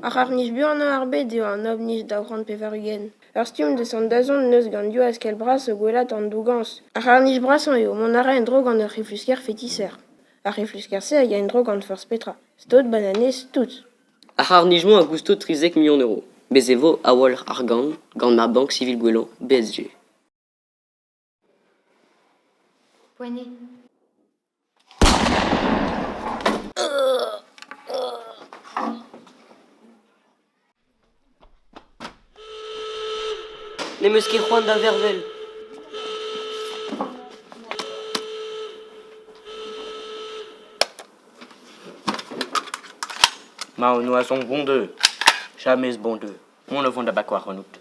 Ar c'harr-nij buanañ ar bed eo an Ovni 280. Ur stumm deus an dazont n'eus gant div askell bras o gwelat an dougañs. Ar c'harr-nij brasañ eo, mont a ra en-dro gant ur c'heflusker fetiser. Ar c'heflusker-se a ya en-dro gant forzh petra, staot, bananez, tout. Ar c'harr-nij-mañ a gousto 13 million euro. Bez' e vo a-walc'h argant gant ma bank sivil gwellañ, BSG. Poent eo. N'em eus ket c'hoant da vervel. Ma on oa son bon deux. Jamais bon deux. On o vont da bakañ ac'hanout.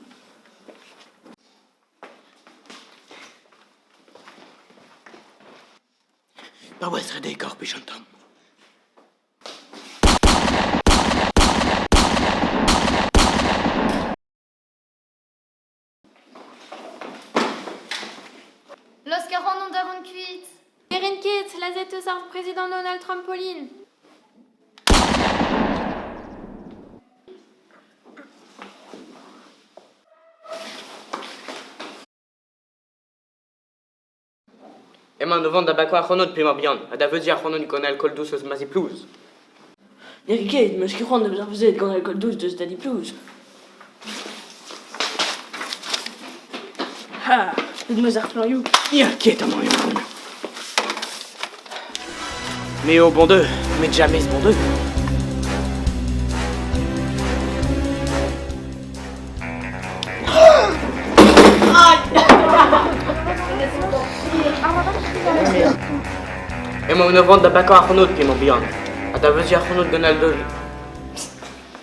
Paouez redek hor pech an tamm. Laosk ac'hanon da vont kuit. Ne rin ket, lazhet eus ar prezidant Donald Trump Pauline. Emañ o vont da bakañ ac'hanout p'emañ bihan ha da veuziñ ac'hanon gant alkool dous eus ma zi-plouz. Ne rit ket, 'm eus ket c'hoant da vezañ beuzet gant alkool dous deus da di-plouz. Ha, bet 'm eus ar fleurioù. Ya ket amañ emaon. Me eo bon deux, met jamais bon deux. Emaon o vont da bakañ ac'hanout p'emañ bihan ha da veuziñ ac'hanout gant al